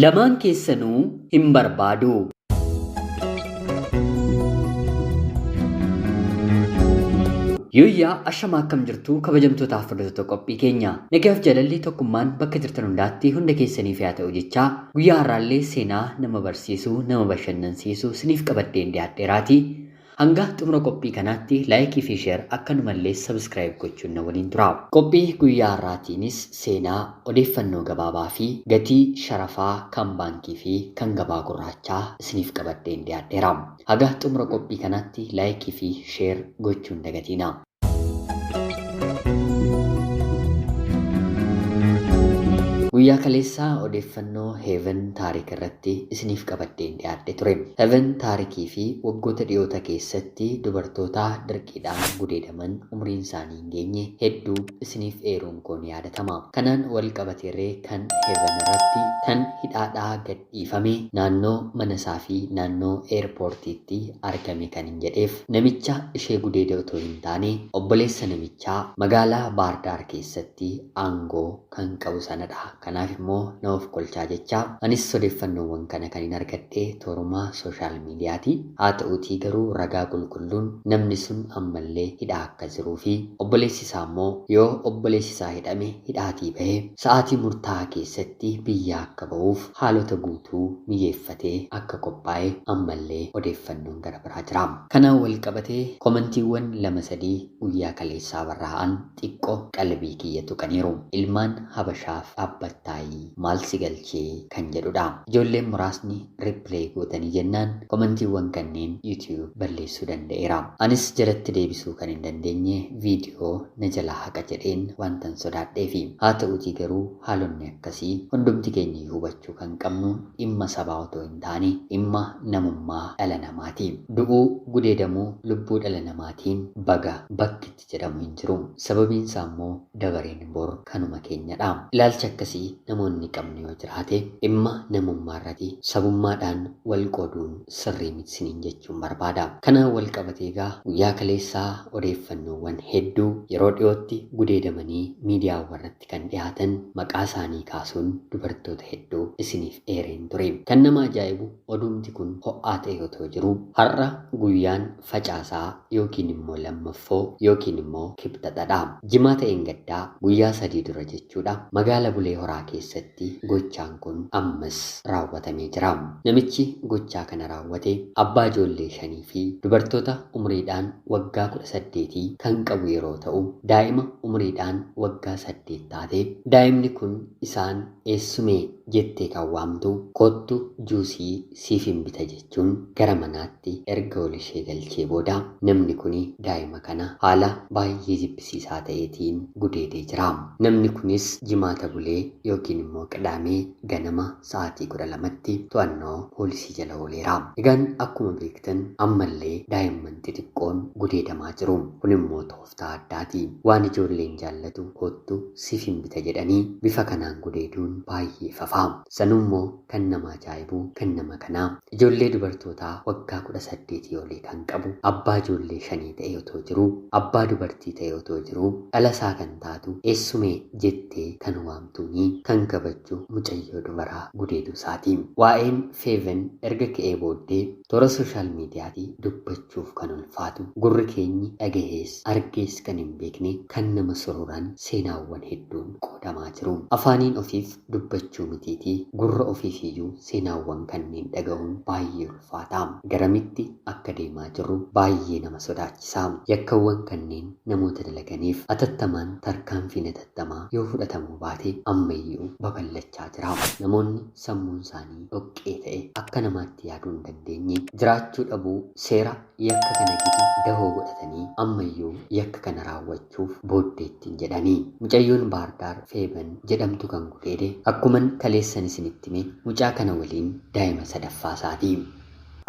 Lamaan keessanuu hin barbaadu. Yooyyaa ashamaa, akkam jirtu kabajamtootaaf hordoftoota qophii keenya? Nagaaf jaalalli tokkummaan bakka jirtan hundaatti hunda keessaniif haa ta'u jechaa, guyyaa har'aallee seenaa nama barsiisu, nama bashannansiisu siniif qabadheen dhiyaadheeraati. Hanga xumura qophii kanaatti like fi share, akkanumallee subscribe gochuun na waliin tura. Qophii guyyaa har'aatiinis seenaa, odeeffannoo gabaabaa fi gatii sharafaa kan baankii fi kan gabaa gurraachaa isiniif qabadheen dhiyaadheera. Haga xumura qophii kanaatti like fi share gochuun dagatiina. Guyyaa kaleessaa odeeffannoo Heaven Taarik irratti isiniif qabadheen dhiyaadhe ture. Heaven Taarikii fi waggoota dhiyoota keessatti dubartoota dirqiidhaan gudeedaman umriin isaanii hin geenye hedduu isiniif eeruun koo ni yaadatama. Kanaan wal qabateerree kan Heaven irratti kan hidhaadhaa gad dhiifame naannoo mana isaa fi naannoo eerpoortiitti argame kan hin jedheef namicha ishee gudeede otoo hin taane, obboleessa namichaa magaalaa Baardaar keessatti aangoo kan qabu sanadha. Kanaaf immoo na of kolchaa jecha anis odeeffannoowwan kana kan hin argadhe tooruma social miidiyaati. Haa ta'uutii garuu ragaa qulqulluun namni sun ammallee hidhaa akka jiruu fi obboleessi isaa immoo yoo obboleessi isaa hidhame hidhaatii bahee sa'aatii murtaa'aa keessatti biyya akka ba'uuf haalota guutuu mijeeffatee akka qophaa'e ammallee odeeffannoon gara biraa jira. Kanaan wal qabatee komantiiwwan lama sadii guyyaa kaleessaa barraa'an xiqqoo qalbii kiyya tuqaniiru. Ilmaan Habashaaf dhaabbattaayii maal si galchee kan jedhudha. Ijoolleen muraasni reply gootanii jennaan komantiiwwan kanneen YouTube balleessuu danda'eera. Anis jalatti deebisuu kan hin dandeenye viidiyoo na jalaa haqa jedheen wantan sodaadheefi. Haa ta'uutii garuu haalonni akkasii hundumti keenya hubachuu kan qabnu dhimma sabaa otoo hin taane dhimma namummaa dhala namaati. Du'uu, gudeedamuu lubbuu dhala namaatiin baga bakki itti jedhamu hin jiru. Sababiin isaa immoo dabareen bor kanuma keenyadha. Ilaalcha akkasii namoonni qabnu yoo jiraate, dhimma namummaa irratti sabummaadhaan wal qooduun sirrii miti siniin jechuun barbaada. Kanaan wal qabatee egaa guyyaa kaleessaa odeeffannoowwan hedduu yeroo dhiyootti gudeedamanii miidiyaawwan irratti kan dhiyaatan maqaa isaanii kaasuun dubartoota hedduu isiniif eereen ture. Kan nama ajaa'ibu oduumti kun ho'aa ta'e otoo jiru har'a guyyaan facaasaa yookiin immoo lammaffoo yookiin immoo kibxaxadha. Jimaa ta'een gaddaa guyyaa 3 dura jechuudha. Magaala Bulee Horaa keessatti gochaan kun ammas raawwatamee jira. Namichi gochaa kana raawwate abbaa ijoollee 5 fi dubartoota umriidhaan waggaa 18 kan qabu yeroo ta'u, daa'ima umriidhaan waggaa 8 taate, daa'imni kun isaan eessumee jettee kan waamtu, kottu juusii siif hin bita jechuun gara manaatti erga ol ishee galchee booda namni kun daa'ima kana haala baay'ee jibbisiisaa ta'eetiin gudeedee jira. Namni kunis jimaata bulee yookiin immoo qidaamee ganama sa'aatii 12tti to'annoo poolisii jala ooleera. Egaan akkuma beektan ammallee daa'imman xixiqqoon gudeedamaa jiru. Kun immoo tooftaa addaati. Waan ijoolleen jaallatu kottu siif hin bita jedhanii bifa kanaan gudeeduun baay'ee fafa. Sanummoo kan nama ajaa'ibu kan nama kanaa ijoollee dubartootaa waggaa 18 olii kan qabu, abbaa ijoollee 5 ta'e otoo jiru, abbaa dubartii ta'e otoo jiru, dhala isaa kan taatu eessumee jettee kan waamtuuni kan kabajju mucayyoo dubaraa gudeeduu isaati. Waa'een Feeven erga ka'ee booddee toora social miidiyaatii dubbachuuf kan ulfaatu, gurri keenyi dhagahees argees kan hin beekne kan nama sururan seenaawwan hedduun qoodamaa jiru. Afaaniin ofiif dubbachuu mitiitii gurra ofiif iyyuu seenaawwan kanneen dhaga'uun baay'ee ulfaata. Garamitti akka deemaa jirru baay'ee nama sodaachisa. Yakkawwan kanneen namoota dalaganiif atattamaan tarkaanfiin atattamaa yoo fudhatamuu baate ammayyuu babal'achaa jira. Namoonni sammuun isaanii dhoqqee ta'e akka namaatti yaaduu hin dandeenye jiraachuu dhabuu seera yakka kana gitu dahoo godhatanii ammayyuu yakka kana raawwachuuf booddeetti hin jedhanii. Mucayyoon Baardaar Feeban jedhamtu kan gudeede akkuman kaleessan isinitti hime mucaa kana waliin daa'ima sadaffaa isaati.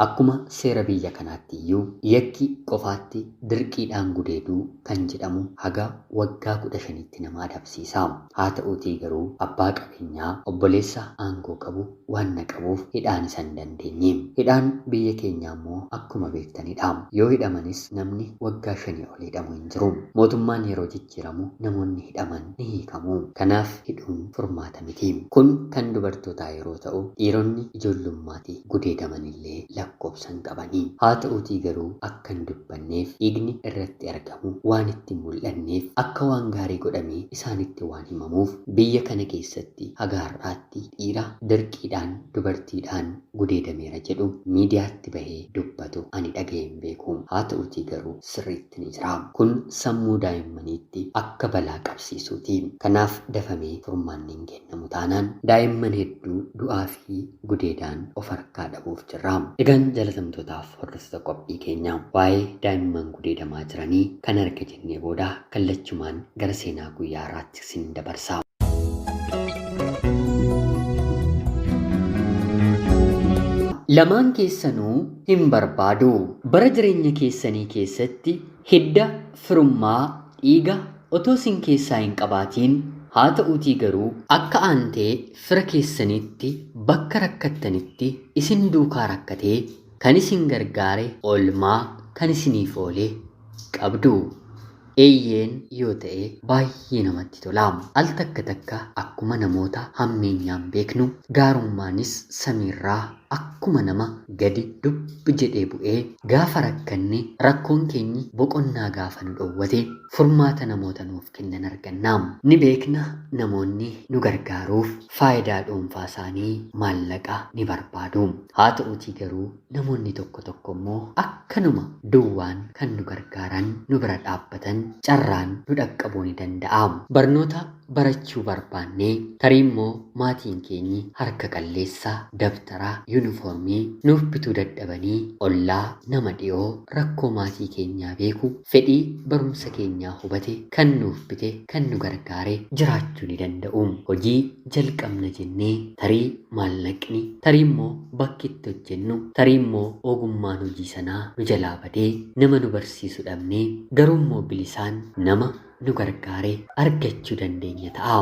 Akkuma seera biyya kanaatti iyyuu yakki qofaatti dirqiidhaan gudeeduu kan jedhamu haga waggaa 15tti nama adabsiisa. Haa ta'uutii garuu abbaa qabeenyaa obboleessa aangoo qabu waan na qabuuf hidhaan isa hin dandeenye. Hidhaan biyya keenyaa immoo akkuma beektanidha. Yoo hidhamanis namni waggaa 5 ol hidhamu hin jiru. Mootummaan yeroo jijjiiramu namoonni hidhaman ni hiikamu. Kanaaf hidhuun furmaata miti. Kun kan dubartootaa yeroo ta'u dhiironni ijoollummaatti gudeedaman illee lakkoofsan qabanii. Haa ta'uutii garuu akka hin dubbanneef dhiigni irratti argamu waan itti mul'anneef akka waan gaarii godhamee isaanitti waan himamuuf biyya kana keessatti haga har'aatti dhiira dirqiidhaan dubartiidhaan gudeedameera jedhu miidiyaatti bahee dubbatu ani dhaga'ee hin beeku. Haa ta'uutii garuu sirriitti ni jira. Kun sammuu daa'immaniitti akka balaa qabsiisuuti. Kanaaf dafamee furmaanni hin kennamu taanaan daa'imman hedduu du'aa fi gudeedaan of harkaa dhabuuf jirra. Egaan jaalatamtootaaf hordoftoota qophii keenya waa'ee daa'imman gudeedamaa jiranii kan arga jennee booda kallachumaan gara seenaa guyyaa har'aatti isin dabarsa. Lamaan keessanuu hin barbaadu. Bara jireenya keessanii keessatti hidda firummaa dhiiga otoo isin keessaa hin qabaatiin haa ta'uutii garuu akka aantee fira keessanitti bakka rakkattanitti isin duukaa rakkatee kan isin gargaare oolmaa kan isiniif oole qabdu. Eeyyeen yoo ta'e baay'ee namatti tola. Al takka takka akkuma namoota hammeenyaan beeknu gaarummaanis samiirraa akkuma nama gadi dubbi jedhee bu'ee gaafa rakkanne rakkoon keenyi boqonnaa gaafa nu dhoowwate furmaata namoota nuuf kennan arganna. Ni beekna namoonni nu gargaaruuf faayidaa dhuunfaa isaanii maallaqa ni barbaadu. Haa ta'uutii garuu namoonni tokko tokko immoo akkanuma duwwaan kan nu gargaaran nu bira dhaabbatan carraan nu dhaqqabuu ni danda'a. Barnoota barachuu barbaannee tarii immoo maatiin keenyi harka qalleessa dabtaraa yuunifoormii nuuf bituu dadhabanii ollaa nama dhiyoo rakkoo maatii keenyaa beeku fedhii barumsa keenyaa hubate kan nuuf bite kan nu gargaare jiraachuu ni danda'u. Hojii jalqabna jennee tarii maallaqni tarii immoo bakki itti hojjennu tarii immoo ogummaan hojii sanaa nu jalaa badee nama nu barsiisu dhabnee garuu immoo bilisaan nama nu gargaare argachuu dandeenya ta'a.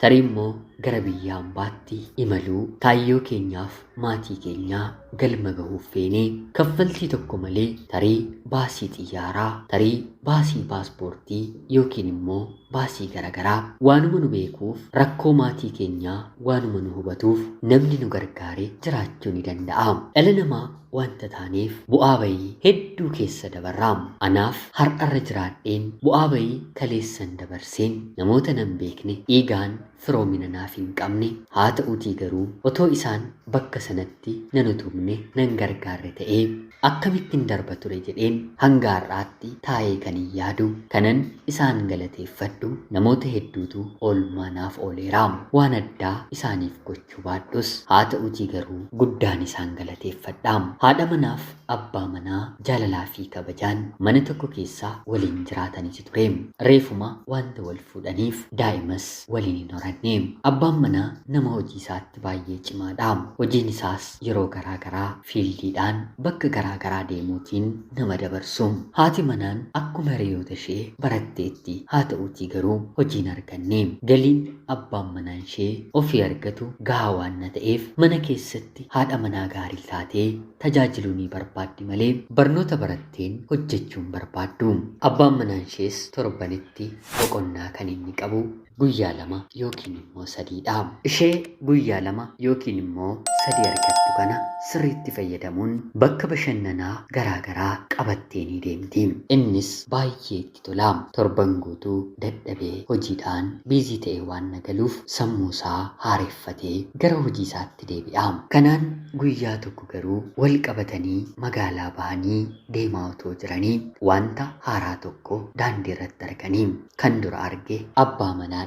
Tarii immoo gara biyya hambaatti imaluu kaayyoo keenyaaf maatii keenyaa galma gahuuf feenee kaffaltii tokko malee tarii baasii xiyyaaraa, tarii baasii paaspoortii yookiin immoo baasii garaagaraa waanuma nu beekuuf rakkoo maatii keenyaa waanuma nu hubatuuf namni nu gargaare jiraachuu ni danda'a. Dhala namaa wanta taaneef bu'aa bayii hedduu keessa dabarra. Anaaf har'arra jiraadheen bu'aa bayii kaleessan dabarseen namoota nan beekne dhiigaan firoomina naaf hin qabne haa ta'uutii garuu otoo isaan bakka sanatti nan utubne nan gargaarre ta'ee akkamittiin darba ture jedheen hanga har'aatti taa'ee kan hin yaadu kanan isaan galateeffadhu namoota hedduutu oolmaa naaf ooleera. Waan addaa isaaniif gochuu baadhus haa ta'uutii garuu guddaan isaan galateeffadha. Haadha manaaf abbaa manaa jaalalaa fi kabajaan mana tokko keessa waliin jiraatanitu ture. Reefuma wanta wal fuudhaniif daa'imas waliin hin horanne. Abbaan manaa nama hojii isaatti baay'ee cimaadha. Hojiin isaas yeroo garaagaraa fiildiidhaan bakka garaagaraa deemuutiin nama dabarsu. Haati manaan akkuma hiriyoota ishee baratteetti haa ta'uutii garuu hojiin arganne. Galiin abbaan manaan ishee ofii argatu gahaa waan na ta'eef mana keessatti haadha manaa gaarii taatee tajaajiluu ni barbaaddi malee barnoota baratteen hojjechuu hin barbaaddu. Abbaan manaan ishees torbanitti boqonnaa kan inni qabu guyyaa 2 yookiin immoo 3dha. Ishee guyyaa 2 yookiin immoo 3 argattu kana sirriitti fayyadamuun bakka bashannanaa garaagaraa qabattee ni deemti. Innis baay'ee itti tola. Torban guutuu dadhabee hojiidhaan biizii ta'e waan nagaluuf sammuu isaa haareffatee gara hojii isaatti deebi'a. Kanaan guyyaa tokko garuu wal qabatanii magaalaa bahanii deemaa otoo jiranii wanta haaraa tokko daandii irratti arganii kan dura arge abbaa manaadha.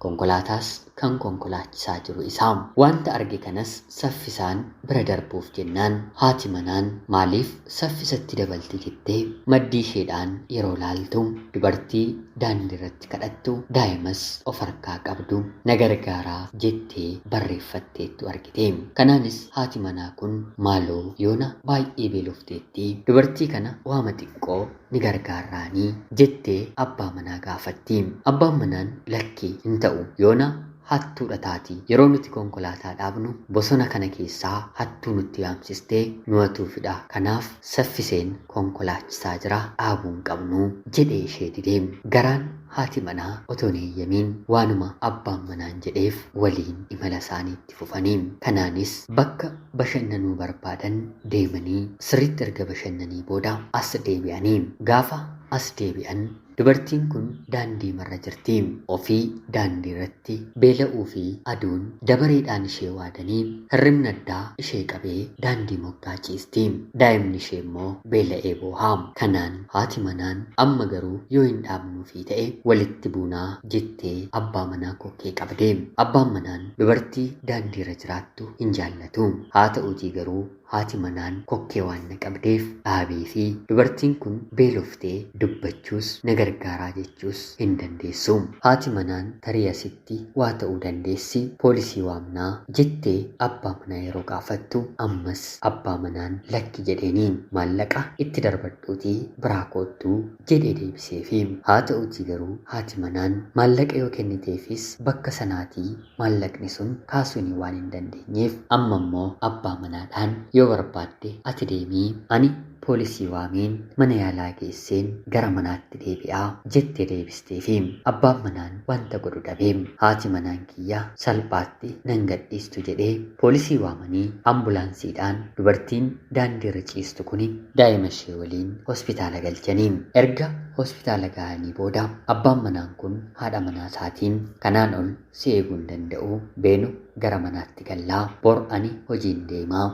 Konkolaataas kan konkolaachisaa jiru isaa. Wanta arge kanas saffisaan bira darbuuf jennaan haati manaan maaliif saffisatti dabalti jettee maddii isheedhaan yeroo laaltu dubartii daandii irratti kadhattu daa'imas of harkaa qabdu na gargaaraa jettee barreeffatteettu argite. Kanaanis haati manaa kun maaloo yoona baay'ee beelofteetti dubartii kana waama xiqqoo ni gargaarraanii jettee abbaa manaa gaafatti. Abbaan manaan lakkii hin ta'u yoona hattuudha taati. Yeroo nuti konkolaataa dhaabnu bosona kana keessaa hattuu nutti yaamsistee nu hatuufidha. Kanaaf saffiseen konkolaachisaa jira dhaabuu hin qabnu jedhee ishee didee. Garaan haati manaa otoo hin eeyyamiin waanuma abbaan manaan jedheef waliin imala isaanii itti fufanii. Kanaanis bakka bashannanuu barbaadan deemanii sirriitti erga bashannanii booda as deebi'anii. Gaafa as deebi'an dubartiin kun daandii marra jirti. Ofii daandii irratti beela'uu fi aduun dabareedhaan ishee waadanii hirribni addaa ishee qabee daandii moggaa ciisti. Daa'imni ishee immoo beela'ee booha. Kanaan haati manaan amma garuu yoo hin dhaabnuufii ta'e walitti buunaa jettee abbaa manaa kokkee qabde. Abbaan manaan dubartii daandiirra jiraattu hin jaallatu. Haa ta'uutii garuu haati manaan kokkee waan na qabdeef dhaabee fi dubartiin kun beeloftee dubbachuus na gargaaraa jechuus hin dandeessu. Haati manaan tarii asitti waa ta'uu dandeessi poolisii waamnaa jettee abbaa manaa yeroo gaafattu ammas abbaa manaan lakki jedheeni maallaqa itti darbadhuutii biraa koottuu jedhee deebiseefi. Haa ta'uutii garuu haati manaan maallaqa yoo kenniteefis bakka sanaatii maallaqni sun kaasuun waan hin dandeenyeef amma immoo abbaa manaadhaan yoo barbaadde ati deemii ani poolisii waamiin mana yaalaa geesseen gara manaatti deebi'aa jettee deebisteefi. Abbaan manaan wanta godhu dhabee haati manaan kiyya salphaatti nan gadhiistu jedhee poolisii waamanii ambulaansiidhaan dubartiin daandiirra ciistu kuni daa'ima ishee waliin hospitaala galchanii. Erga hospitaala ga'anii booda abbaan manaan kun haadha manaa isaatiin kanaan ol si eeguu hin danda'u beenu gara manaatti gallaa bor ani hojiin deemaa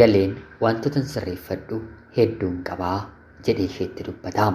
galeen wantoota sirreeffadhu hedduun qabaa jedhee isheetti dubbata.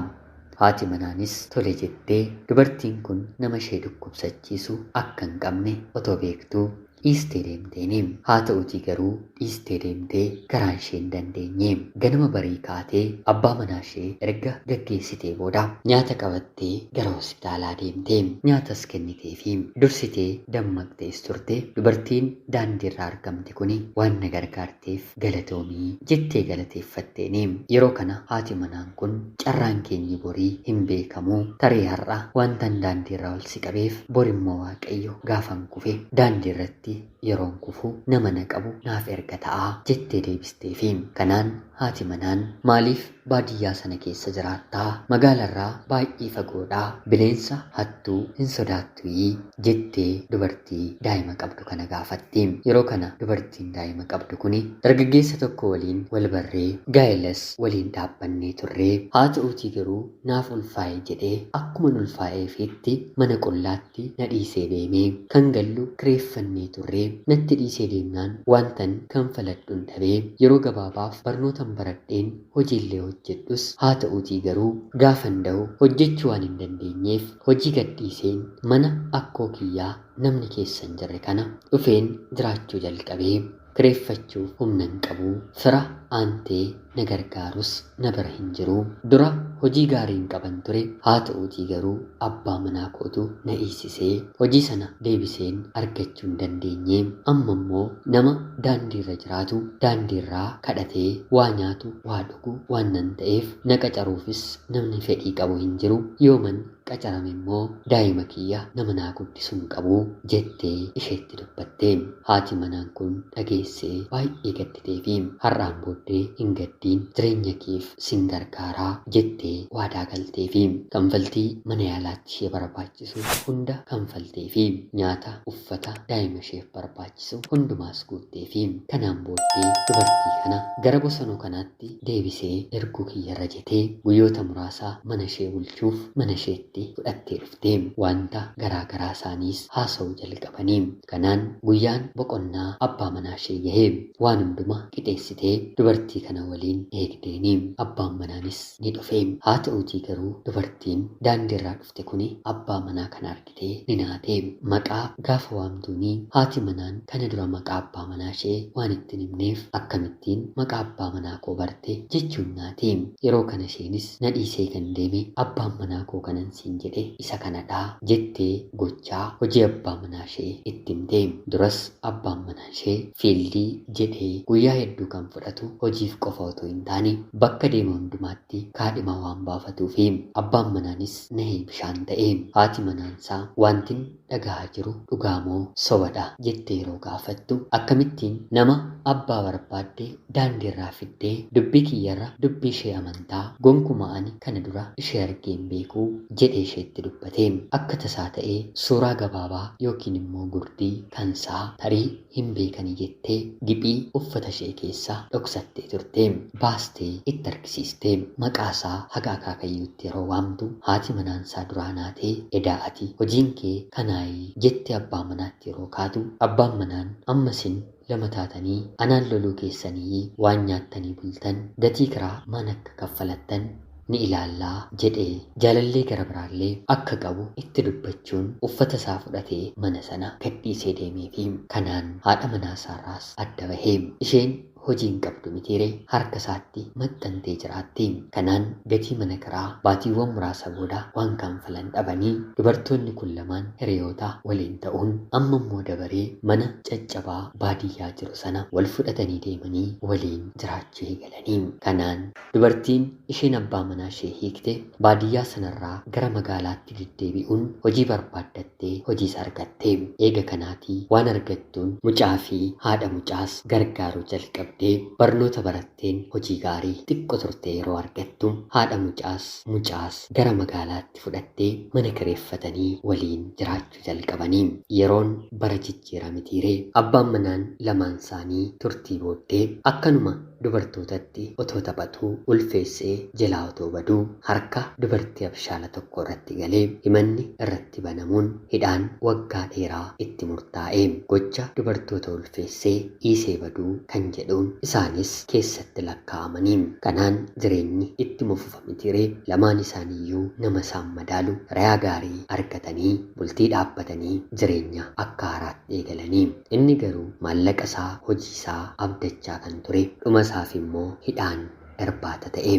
Haati manaanis tole jettee dubartiin kun nama ishee dhukkubsachiisu akka hin qabne otoo beektuu dhiistee deemteeni. Haa ta'uutii garuu dhiistee deemtee garaan ishee hin dandeenye. Ganama barii kaatee abbaa manaa ishee erga gaggeessitee booda nyaata qabattee gara hospitaalaa deemtee nyaatas kenniteefi dursitee dammaqxees turte. Dubartiin daandiirraa argamte kuni waan na gargaarteef galatoomii jettee galateeffatteeni. Yeroo kana haati manaan kun carraan keenyi borii hin beekamu tarii har'a wantan daandiirraa ol si qabeef borimmoo Waaqayyo gaafan kufe daandiirratti yeroon kufu nama na qabu naaf erga ta'a jettee deebisteefi. Kanaan haati manaan maaliif baadiyyaa sana keessa jiraattaa magaalarraa baay'ee fagoodhaa bineensa hattuu hin sodaattuyi jettee dubartii daa'ima qabdu kana gaafatti. Yeroo kana dubartiin daa'ima qabdu kuni dargaggeessa tokko waliin wal barree gaa'ilas waliin dhaabbannee turree haa ta'uutii garuu naaf ulfaa'e jedhee akkuma ulfaa'eefiitti mana qullaatti na dhiisee deemee kan gallu kireeffannee turree natti dhiisee deemnaan wantan kanfaladhuun dhabee yeroo gabaabaaf barnootan baradheen hojiillee hojjedhus haa ta'uutii garuu gaafan da'u hojjechuu waan hin dandeenyeef hojii gadhiiseen mana akkoo kiyyaa namni keessa hin jirre kana dhufeen jiraachuu jalqabee kireeffachuuf humna hin qabu fira aantee na gargaarus na bira hin jiru dura hojii gaarii hin qaban ture haa ta'uutii garuu abbaa manaa kootu na dhiisisee hojii sana deebiseen argachuu hin dandeenye amma immoo nama daandiirra jiraatu daandiirraa kadhatee waa nyaatu waa dhugu waan nan ta'eef na qacaruufis namni fedhii qabu hin jiru yooman qacarame immoo daa'ima kiyya nama naa guddisu hin qabu jettee isheetti dubbatte. Haati manaan kun dhageessee baay'ee gadditee fi har'aan booddee hin gaddiin jireenya keef sin gargaaraa jettee waadaa galtee fi kanfaltii mana yaalaatti ishee barbaachisu hunda kanfaltee fi nyaata uffata daa'ima isheef barbaachisu hundumaas guuttee fi kanaan booddee dubartii kana gara bosonuu kanaatti deebisee erguu kiyyarra jetee guyyoota muraasa mana ishee bulchuuf mana isheetti fudhattee dhuftee wanta garaa garaa isaaniis haasa'uu jalqabanii. Kanaan guyyaan boqonnaa abbaa manaa ishee gahee waan hundumaa qixeessitee dubartii kana waliin eegdeeni. Abbaan manaanis ni dhufe. Haa ta'uutii garuu dubartiin daandiirraa dhufte kuni abbaa manaa kana argitee ni naate. Maqaa gaafa waamtuuni haati manaan kana dura maqaa abbaa manaa ishee waan ittiin himneef akkamittiin maqaa abbaa manaa koo barte jechuun naate. Yeroo kana isheenis na dhiisee kan deeme abbaan manaa koo kanan siin jedhe isa kanadhaa jettee gochaa hojii abbaa manaa ishee itti himte. Duras abbaan manaa ishee fiildii jedhee guyyaa hedduu kan fudhatu hojiif qofa otoo hin taane bakka deema hundumaatti kaadhima waan baafatuu fi abbaan manaanis nahee bishaan ta'e. Haati manaansaa wantin dhagahaa jiru dhugaamoo sobadha jettee yeroo gaafattu akkamittiin nama abbaa barbaadde daandiirraa fiddee dubbii kiyyarra dubbii ishee amantaa gonkumaa ani kana dura ishee argee hin beekuu jedhee isheetti dubbate. Akka tasaa ta'ee suuraa gabaabaa yookiin immoo gurdii kansaa tarii hin beekanii jettee giphii uffata ishee keessa dhoksattee turte. Baastee itti argisiiste. Maqaasaa haga akaakayyuutti yeroo waamtu haati manaansaa duraa naatee edaa ati hojiin kee kanaayii jettee abbaa manaatti yeroo kaatu abbaan manaan ammasin lama taatanii anaan loluu keessanii waan nyaattanii bultan gatii kiraa maan akka kaffalattan ni ilaallaa jedhee jaalallee gara biraallee akka qabu itti dubbachuun uffata isaa fudhatee mana sana gadhiisee deemee fi kanaan haadha manaasaarraas adda bahee isheen hojii hin qabdu mitiiree harka isaatti maxxantee jiraatti. Kanaan gatii mana kiraa baatiiwwan muraasa booda waan kanfalan dhabanii dubartoonni kun lamaan hiriyoota waliin ta'uun amma immoo dabaree mana caccabaa baadiyyaa jiru sana wal fudhatanii deemanii waliin jiraachuu eegalanii. Kanaan dubartiin isheen abbaa manaa ishee hiikte baadiyyaa sanarraa gara magaalaatti deddeebi'uun hojii barbaaddattee hojiis argatte. Eega kanaatii waan argattuun mucaa fi haadha mucaas gargaaruu jalqabde. Barnoota baratteen hojii gaarii xiqqoo turte yeroo argattu haadha mucaas mucaas gara magaalaatti fudhattee mana kireeffatanii waliin jiraachuu jalqabanii. Yeroon bara jijjiiramitiiree abbaan manaan lamaan isaanii turtii booddee akkanuma dubartootatti otoo taphatuu ulfeessee jalaa otoo baduu harka dubartii abshaala tokko irratti galee himanni irratti banamuun hidhaan waggaa dheeraa itti murtaa'e. Gocha dubartoota ulfeessee dhiisee baduu kan jedhuun isaanis keessatti lakkaa'amanii. Kanaan jireenyi ittuma fufa mitiiree lamaan isaaniiyyuu nama isaan madaalu rayaa gaarii argatanii bultii dhaabbatanii jireenya akka haaraatti eegalanii. Inni garuu maallaqa isaa hojii isaa abdachaa kan ture dhuma isaaf immoo hidhaan irbaata ta'e.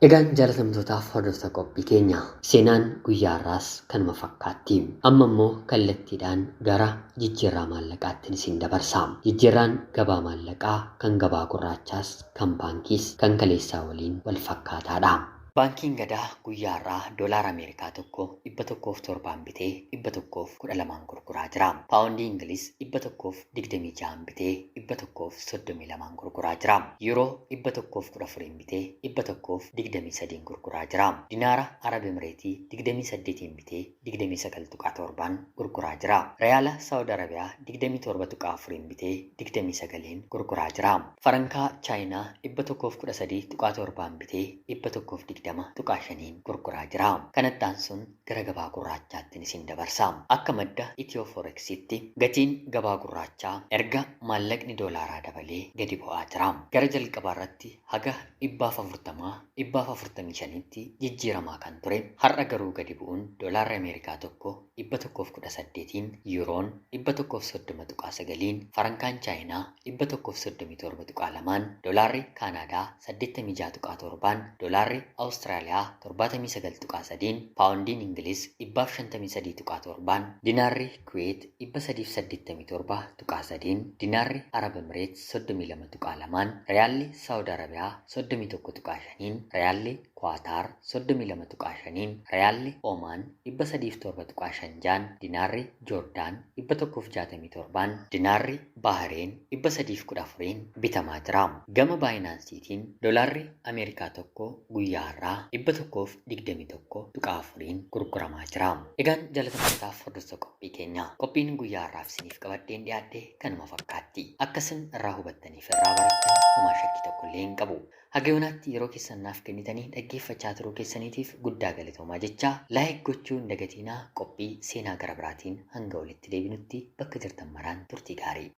Egaan jaalatamtootaaf hordoftoota qophii keenya seenaan guyyaa har'aas kanuma fakkaatti. Amma immoo kallattiidhaan gara jijjiirraa maallaqaatti isin dabarsa. Jijjiirraan gabaa maallaqaa kan gabaa gurraachaas kan baankiis kan kaleessaa waliin wal fakkaataadha. Baankiin Gadaa guyyaa har'aa doolaara Ameerikaa tokko 107 bitee 112 gurguraa jira. Paawundii Ingiliz 126 bitee 132 gurguraa jira. Yuuroo 114 bitee 123 gurguraa jira. Dinaara Arab Emireetii 28 bitee 29.7 gurguraa jira. Reyaala Saawud Arabiyaa 27.4 bitee 29 gurguraa jira. Farankaa Chaayinaa 113.7 bitee 120.5 gurguraa jira. Kanatti aansuun gara gabaa gurraachaatti isin dabarsa. Akka madda Itiyoo Forexitti gatiin gabaa gurraachaa erga maallaqni doolaaraa dabalee gadi bu'aa jira. Gara jalqabaa irratti haga 440 445tti jijjiiramaa kan ture har'a garuu gadi bu'uun doolaarri Ameerikaa tokko 118, yuuroon 130.9, farankaan Chaayinaa 137.2, doolaarri Kaanaadaa 86.7, doolaarri Awustiraaliyaa 79.3, paawundiin Ingiliz 153.7, dinaarri Kuweet 387.3, dinaarri Arab Emireet 32.2, riyaalli Saawud Arabiyaa 31.5, riyaalli Kuwaataar 32.5, riyaalli Oomaan 307.56, dinaarri Joordaan 167, dinaarri Baahireen 314 bitamaa jira. Gama baayinaansiitiin doolaarri Ameerikaa tokko guyyaa har'aa 121.4 gurguramaa jira. Egaan jaalatamtootaaf hordoftoota qophii keenya qophiin guyyaa har'aaf isiniif qabadheen dhiyaadhe kanuma fakkaatti. Akkasin irraa hubattaniif irraa barattan homaa shakkii tokko illee hin qabu. Haga yoonaatti yeroo keessan naaf kennitanii dhaggeeffachaa turuu keessaniitiif guddaa galatoomaa jecha like gochuu hin dagatiinaa. Qophii seenaa gara biraatiin hanga walitti deebinutti bakka jirtan maraan turtii gaarii.